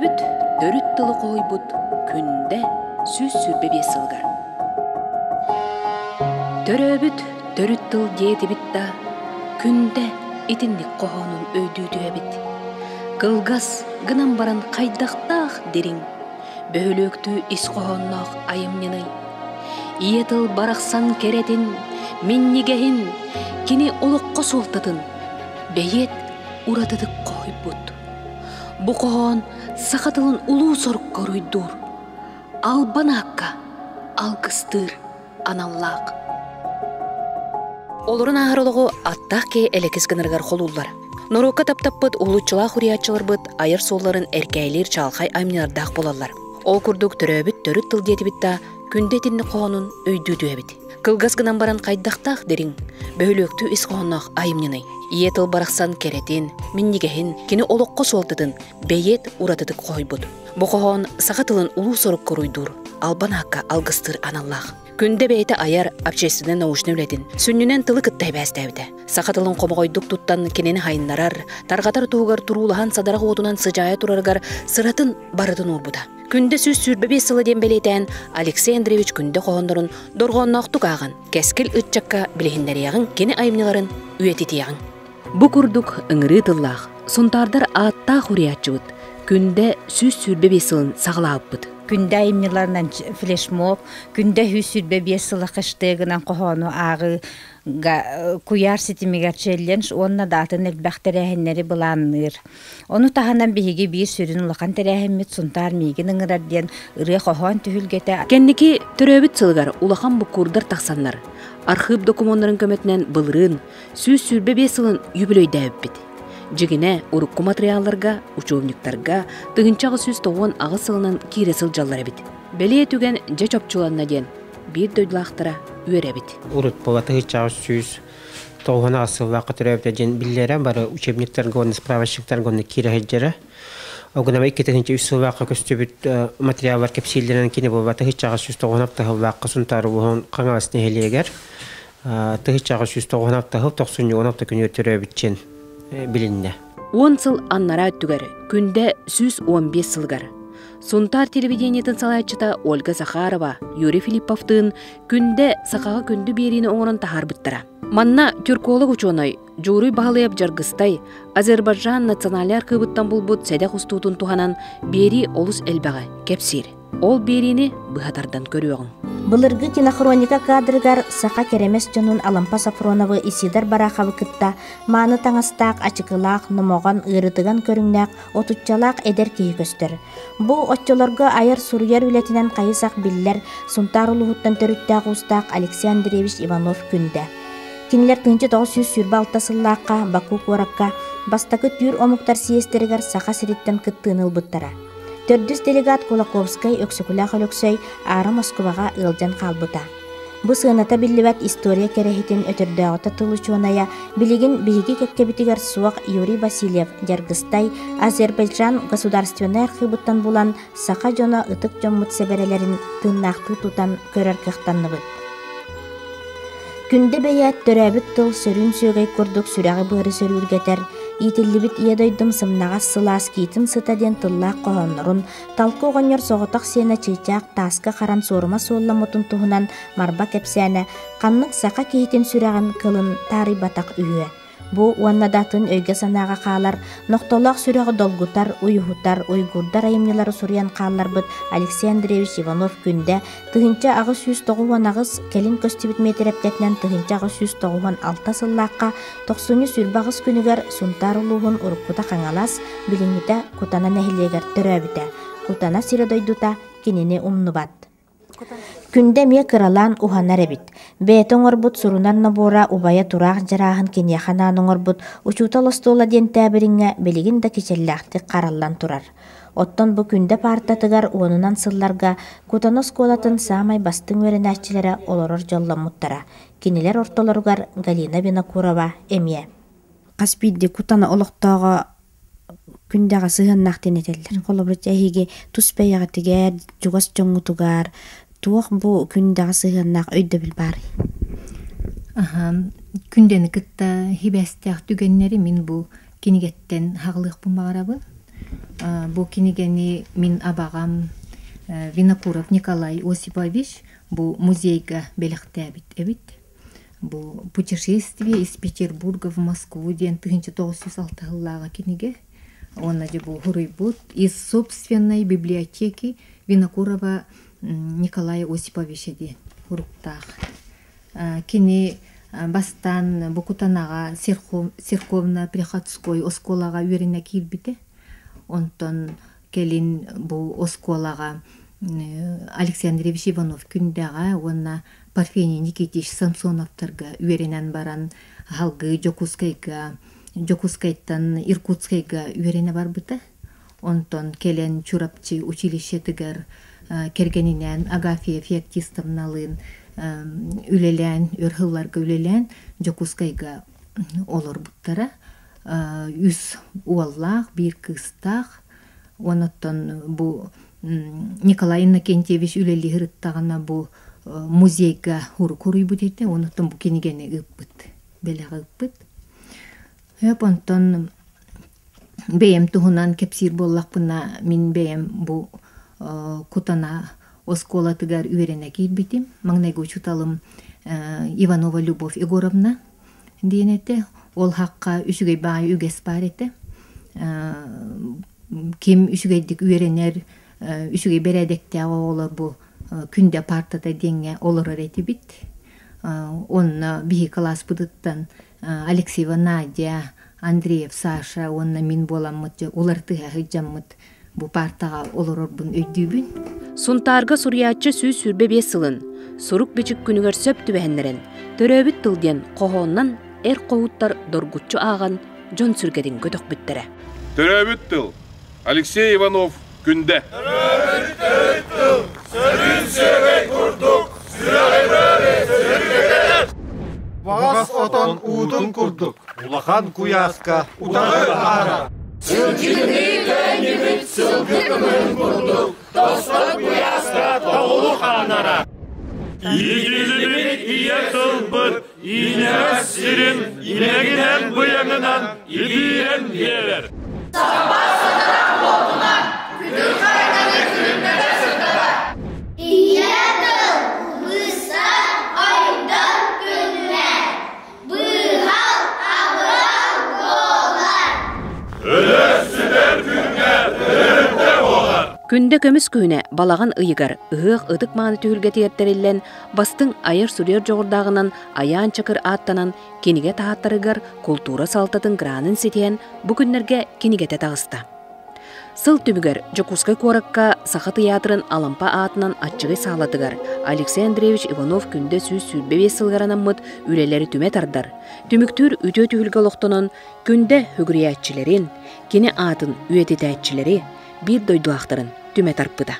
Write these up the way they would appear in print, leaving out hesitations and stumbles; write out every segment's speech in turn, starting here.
Төрөөбүт төрүт тылы хоһуйбут Күндэ 125 сылыгар. Төрөөбүт төрүт тыл диэтибит да, Күндэ итинник хоһоонун өйдүү түһэбит. Кылгас гынан баран хайдахтаах дириҥ, бөһүлүөктүү ис хоһоонноох айымньыный. Ийэ тыл барахсан кэрэтин, минньигэһин, кини олоххо суолтатын бэйиэт уратытык хоһуйбут. Бу хоһоон саха тылын улуу сорукка уруйдуур, албан аакка алгыстыыр аналлаах. Олорон ааһар олоҕу аттаах киһи элэкис гынарыгар холууллар. Норуокка таптаппыт уһулуччулаах уруйааччыларбыт айар суолларын эркээйилиир чаҕылхай айымньылардаах буолаллар. Ол курдук төрөөбүт төрүт тыл диэтибит да, күндэ итинник хоһоонун өйдүү түһэбит. Кылгас гынан баран хайдахтаах дириҥ, бөһүлүөктүү ис хоһоонноох айымньыный. Ийэ тыл барахсан кэрэтин, минньигэһин, кини олоххо суолтатын бэйиэт уратытык хоһуйбут. Бу хоһоон саха тылын улуу сорукка уруйдуур, албан аакка алгыстыыр аналлаах. Күндэ бэйэтэ айар общественнай-научнай үлэтин сүнньүнэн тылы кытта сибээстээбитэ. Саха тылын хомоҕойдук туттан кинини хайыннарар, тарҕатар туһугар туруулаһан садарах уотунан сыдьаайа турарыгар сыратын барытын уурбута. Күндэ 125 сыла диэн бэлиэтээн Алексей Андреевич Күндэ хоһооннорун дорҕоонноохтук ааҕан, кэскил ыччакка билиһиннэриэҕиҥ, кини айымньыларын үйэтитиэҕиҥ. Бу курдук ыҥырыы тыллаах, сунтаардар ааттаах уруйааччыбыт Күндэ 125 сылын саҕалаабыппыт. Күндэ айымньыларынан флешмоб, Күндэ 125 сыла хэштегынан хоһоону ааҕыы куйаар ситимигэр челлендж уонна даатын элбэх тэрээһиннэри былаанныыр. Ону таһынан биһиги биир сүрүн улахан тэрээһиммит Сунтаар миигин ыҥырар диэн ырыа-хоһоон түһүлгэтэ. Кэнники төрөөбүт сылыгар улахан буккуурдар тахсаннар, архыып докумуоннарын көмөтүнэн былырыын 125 сылын юбилейдээбиппит. Дьигинэ, урукку матырыйаалларга, учебниктарга 1898 сылынан киирэ сылдьаллар эбит. Бэлиэ түгэн дьэ чопчуланна диэн биир дойдулаахтара үөрэбит. Урут буола тыһыынчаҕа 198 сыллаахха төрөөбүтэ диэн биллэрэ, бары учебниктарга уонна справочниктарга онно киирэ сылдьара. Огунама 2003 сыллаахха көстүбүт материаллар кэпсииллэринэн кини буолла тыһыынчаҕа 196 сыллаахха Сунтаар улууһун Хаҥалас нэһилиэгэр тыһыынчаҕа 196 сыл тохсунньу 16 күнүгэр төрөөбүт диэн билиннэ. 10 сыл аннараа өттүгэр Күндэ 115 сылыгар Сунтаар телевидениетын салайааччыта Ольга Захарова Юрий Филипповтыын Күндэ сахаҕа күндү биэриини оҥорон таһаарбыттара. Манна тюрколог учуонай Дьууруй Баһылайап Дьаргыстай Азербайджан национальнай архыыбыттан булбут сэдэх устуутун туһанан биэрии олус элбэҕи кэпсиир. Ол биэриини быһа тардан көрүөҕүҥ. Былыргы кинохроника кадрыгар саха кэрэмэс дьонун Алампа Софроновы Исидор Бараховы кытта мааны таҥастаах, ачыкылаах, номоҕон, ыарытыган көрүҥнээх отуччалаах эдэр киһи көстөр. Бу оччолорго айар-суруйар үлэтинэн хайы-сах биллэр Сунтаар улууһуттан төрүттээх уустаах Алексей Андреевич Иванов Күндэ. Кинилэр 1926 сыллаахха Баку куоракка бастакы түүр омуктар съезтэригэр Саха сириттэн кыттыыны ылбыттара. Төрдүс делегат Кулаковскай Өксөкүлээх Өлөксөй аара Москубаҕа ыалдьан хаалбыта. Бу сыаната биллибэт история кэрэһитин өтөрдөөҕүтэ тыл учуонайа, билигин биһиги кэккэбитигэр суох Юрий Васильев Дьаргыстай Азербайджан государственнай архыыбыттан булан саха дьоно ытык дьоммут сэбэрэлэрин тыыннаахтыы тутан көрөр кыахтанныбыт. Күндэ бэйээт төрөөбүт тыл сөрүүн сүөгэй курдук сүрэҕи-быары сөрүүргэтэр, иитиллибит ийэ дойдум сымнаҕас сылаас киитин сыта диэн тыллаах хоһооннорун, Талкы оҕонньор соҕотох сиэнэ чыычаах тааска харан суорума суолламмытын туһунан Марба кэпсээнэ ханнык саха киһитин сүрэҕин кылын таарыйбатах үһүө. Бу уонна да атын өйгө-санааҕа хаалар, нохтолоох сүрэҕи долгутар, уйуһутар, уйгуурдар айымньылары суруйан хаалларбыт Алексей Андреевич Иванов-Күндэ 1898, кэлин көстүбүт миэтэрэпкэтинэн 1896 сыллаахха тохсунньу 28 күнүгэр Сунтаар улууһун уруккута Хаҥалас, билиҥҥитэ Кутана нэһилиэгэр төрөөбүтэ. Кутана сирэ-дойдута кинини умнубат. Күндэ эмиэ кыралаан уһанар эбит. Бэйэтэ оҥорбут сурунар нобуора убайа Тураах Дьарааһын киниэхэ анаан оҥорбут «Учуутал остуола» диэн тээбириҥҥэ билигин да кичэллээхтик хараллан турар. Оттон бу Күндэ паартатыгар уонунан сылларга Кутана оскуолатын саамай бастыҥ үөрэнээччилэрэ олорор дьолломмуттара. Кинилэр ортолоругар Галина Винокурова эмиэ. Хас биирдии Кутана олохтооҕо күндэҕэ сыһыаннаах диэн этэллэр. Холобур, эһиги тус бэйэҕитигэр, чугас дьоҥҥутугар туох бу күндэҕэ сыһыаннаах өйдөбүл баарый? Аһа, күндэни кытта хибээстээх түгэннэри мин бу кинигэттэн хаҕылыахпын баҕарабын. Бу кинигэни мин абаҕам Винокуров Николай Осипович бу музейга бэлэхтээбит эбит. Бу «Путешествие из Петербурга в Москву» диэн 1906 сыллааҕы кинигэ. Уонна дьэ бу суруйбут «Из собственной библиотеки Винокурова Николая Осиповича» диэн суруктаах. Кини бастаан бу Кутанаҕа церковно-приходской оскуолаҕа үөрэнэ киирбитэ. Онтон кэлин бу оскуолаҕа Алексей Андреевич Иванов Күндэҕэ уонна Парфений Никитич Самсоновтарга үөрэнэн баран салгыы Дьокуускайга, Дьокуускайтан Иркутскайга үөрэнэ барбыта. Онтон кэлэн Чурапчы училищетыгар кэргэнинээн Агафья Феоктистовналыын үлэлээн, өр сылларга үлэлээн Дьокуускайга олорбуттара. Үс уоллаах, биир кыыстаах. Онуттан бу Николай Иннокентьевич үлэлии сырыттаҕына бу музейга уруйбут этэ. Онуттан бу кинигэни ыыппыт, бэлэх ыыппыт. Хөп онтон бэйэм туһунан кэпсиир буоллахпына, мин бэйэм бу Кутана оскуолатыгар үөрэнэ киирбитим. Маҥнайгы учууталым Иванова Любовь Егоровна диэн этэ. Ол хахха үчүгэй баҕайы үгэс баар этэ. Ким үчүгэйдик үөрэнэр, үчүгэй бэрээдэктээх оҕолор бу күндэ паартата диэҥҥэ олорор этибит. Онно биһи кылааспытыттан Алексеева Надя, Андреев Саша уонна мин буоламмыт дьэ уларытыһа сылдьаммыт бу паартаҕа олорорбун өйдүүбүн. Сунтаарга суруйааччы 125 сылын сурук-бичик күнүгэр сөп түбэһиннэрэн, төрөөбүт тыл диэн хоһоонунан эр хоһууттар доргуччу ааҕан дьон сүргэтин көтөхпүттэрэ. Төрөөбүт тыл Алексей Иванов Күндэ. Төрөөбүт төрүт тыл сөрүүн сүөгэй курдук сүрэҕи бөөрү сөргүтэр. Баҕас отон уутун курдук улахан куйааска утары аара. Сылдьыгыныы көөнньүбүт сылгы көмүһүн курдук тостор куйааска тоҕулу хаанара. Иитиллибит ийэ тылбыт иинэҕэс сирин инэгинэн быйаҥынан ибиирэн биэрэр. Саппаас сатарах буолтунан, күтүр хараканы күлүмнэтэ сырдата. Ийэ тыл быстар ойдон күннэ, быыһал абырал буолар. Өлөр-сүтэр күҥҥэ өлөрүмтэ буолар. Күндэ көмүс күһүнэ балаҕан ыйыгар ыһыах ытык-мааны түһүлгэтигэр тэриллэн, бастыҥ айар-суруйар дьоҕурдааҕынан Айаан Чакыр ааттанан кинигэ таһааттарыгар култуура салалтатын гранын ситиһэн бу күннэргэ кинигэтэ таҕыста. Сыл түмүгэр Дьокуускай куоракка Саха тыйаатырын Алампа аатынан аччыгый саалатыгар Алексей Андреевич Иванов күндэ 125 сылыгар анаммыт үлэлэри түмэ тардар, түмүктүүр үтүө түһүлгэ олохтонон Күндэ үгүрүйээччилэрин, кини аатын үйэтитээччилэри, биир дойдулаахтарын түмэ тарпыта.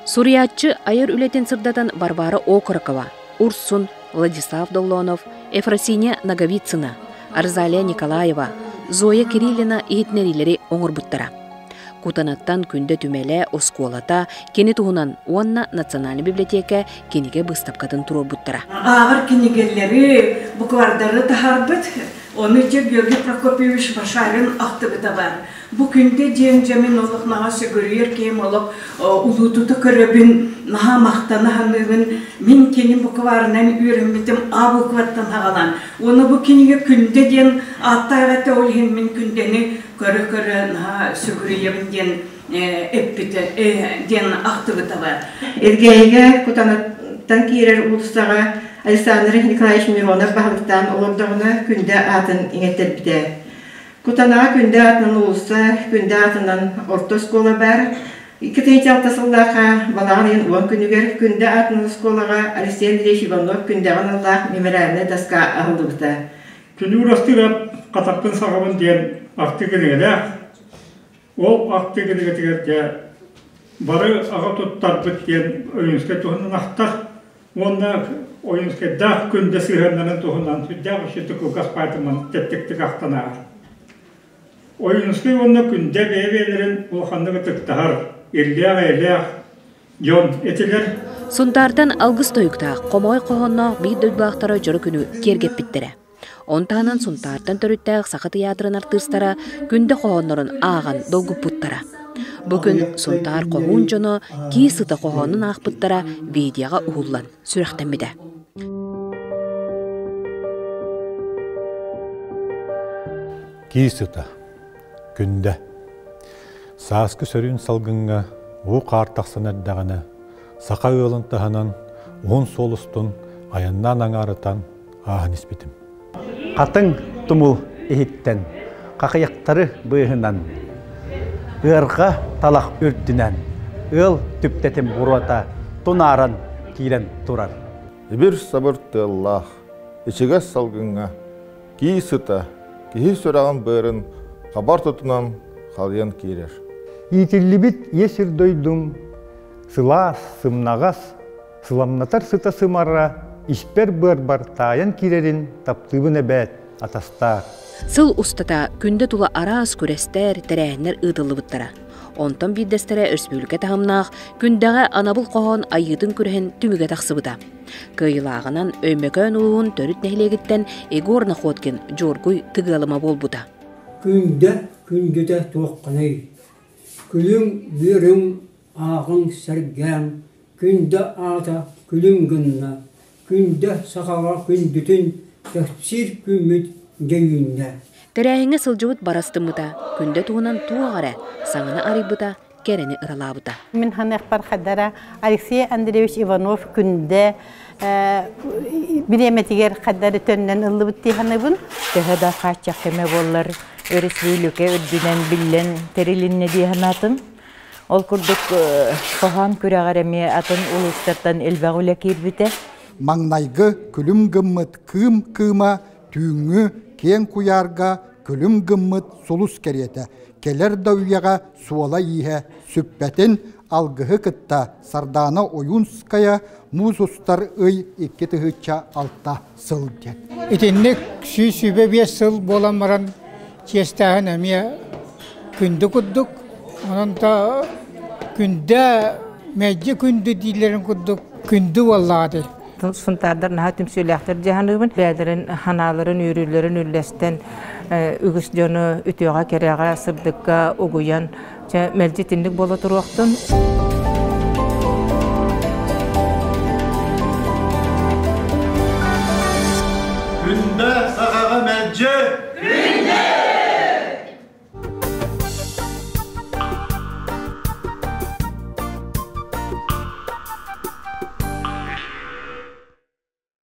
Суруйааччы айар үлэтин сырдатан Варвара Окорокова, Урсун, Владислав Доллонов, Ефросинья Ноговицына, Арзалия Николаева, Зоя Кириллина иһитиннэриилэри оҥорбуттара. Кутанаттан Күндэ түмэлэ, оскуолата, кини туһунан уонна Национальнай библиотека кинигэ быыстапкатын туруорбуттара. Ааҕар кинигэлэри, буквардары таһаарбыт. Ону дьэ Георгий Прокопьевич Башарин ахтыбыта бар. Бу күндэ диэн дьэ мин олох наһаа сүгүрүйэр киһим олох улуутута көрөбүн, наһаа махтана саныыбын. Мин кини букварынан үөрэммитим А букваттан хаҕалаан. Уонна бу кинигэ Күндэ диэн ааттаах этэ, ол иһин мин Күндэни көрө-көрө наһаа сүгүрүйэбин диэн эппитэ диэн ахтыбыта бар. Элгээйигэ Кутанаттан киирэр уулуссаҕа Александр Николаевич Миронов баһылыктаан олордоҕуна Күндэ аатын иҥэттэрбитэ. Кутанаҕа Күндэ аатынан уулусса, Күндэ аатынан орто оскуола баар. 2006 сыллаахха балаҕан ыйын 10 күнүгэр Күндэ аатынан оскуолаҕа Алексей Андреевич Иванов Күндэҕэ аналлаах мемориальнай доска аһыллыбыта. Түнүүр астыырап хатаппын саҕабын диэн ахтыы кинигэлээх. Ол ахтыы кинигэтигэр дьэ бары аҕа туттарбыт диэн Ойуунскай туһунан ахтар уонна Ойуунскайдаах күндэ сыһыаннарын туһунан сүрдээх үчүгэй кылгас баайтыман тэттиктик ахтан ааҕар. Ойуунускай уонна Күндэ бэйэ-бэйэлэрин улаханнык ытыктаһар, иллээх-эйэлээх дьон этилэр. Сунтаартан алгыс тойуктаах, хомоҕой хоһоонноох биир дойдулаахтара дьоро күнү киэргэппиттэрэ. Он таһынан Сунтаартан төрүттээх Саха тыйаатырын артыыстара Күндэ хоһооннорун ааҕан долгуппуттара. Бу күн Сунтаар хоһуун дьоно кии сыта хоһоонун аахпыттара видеоҕа уһуллан сүрэхтэммитэ. Кии сыта. Күндэ. Сааскы сөрүүн салгыҥҥа уу хаар тахсан эрдэҕинэ, саха ыалын таһынан уһун суол устун айаннаан аҥаарытан ааһан испитим. Хатыҥ тумул иһиттэн, хахыйахтары быыһынан, ыарҕа талах үрдүнэн, ыал түптэтин буруота тунааран киирэн турар. Ибир-сабыр тыаллаах, ичигэс салгыҥҥа кии сыта киһи сүрэҕин быарын хабар тутунан халыйан киирэр. Иитиллибит ийэ сир дойдум сылаас, сымнаҕас, сыламнатар сыта сымара испэр быарбар таайан киирэрин таптыыбын эбээт, атастаар. Сыл устата күндэ тула араас күрэстэр, тэрээһиннэр ыытыллыбыттара. Онтон биирдэстэрэ өрөспүүбүлүкэ таһымнаах Күндэҕэ анабыл хоһоон айыытын күрэһин түмүгэ тахсыбыта. Кыайыылааҕынан Өймөкөөн улууһун төрүт нэһилиэгиттэн Егор Находкин Дьуоргуй Тыгыалыма буолбута. Күндэ күндүтэ туохханый? Күлүҥ үөрүҥ ааҕыҥ сэргээҥ, Күндэ аата күлүм гынна, Күндэ сахаҕа күндүтүн кэпсиир күммүт дьэ үүннэ. Тэрээһиҥҥэ сылдьыбыт барастыммыта, Күндэ туһунан туох эрэ саҥаны арыйбыта кэрэни ыралаабыта. Мин ханыахпар хадара Алексей Андреевич Иванов күндэ бириэмэтигэр хадары төннөн ыллыбыт дии саныыбын. Төһө да хааччах кэмэ буоллар, өрөспүүбүлүкэ үрдүнэн биллэн тэрилиннэ дии санаатым. Ол курдук хоһоон күрэҕэр эмиэ атын улуустартан элбэх үлэ киирбитэ. Маҥнайгы күлүм гыммыт кыым кыыма түүҥҥү киэҥ куйаарга күлүм гыммыт сулус кэриэтэ кэлэр да үйэҕэ суола-ииһэ сүппэтин алгыһы кытта Сардаана Ойуунская муус устар ый 2006 сыл диэн. Итинник 125 сыл буолан баран чиэстээһин эмиэ күндү курдук. Онон да күндэ мэлдьи күндү дииллэрин курдук күндү буоллаҕа дии. Сунтаардар наһаа түмсүүлээхтэр дии саныыбын. Бэйэлэрин санааларын, үөрүүлэрин үллэстэн үгүс дьону үтүөҕэ, кэрэҕэ, сырдыкка угуйан, чэ, мэлдьи итинник буола туруохтун.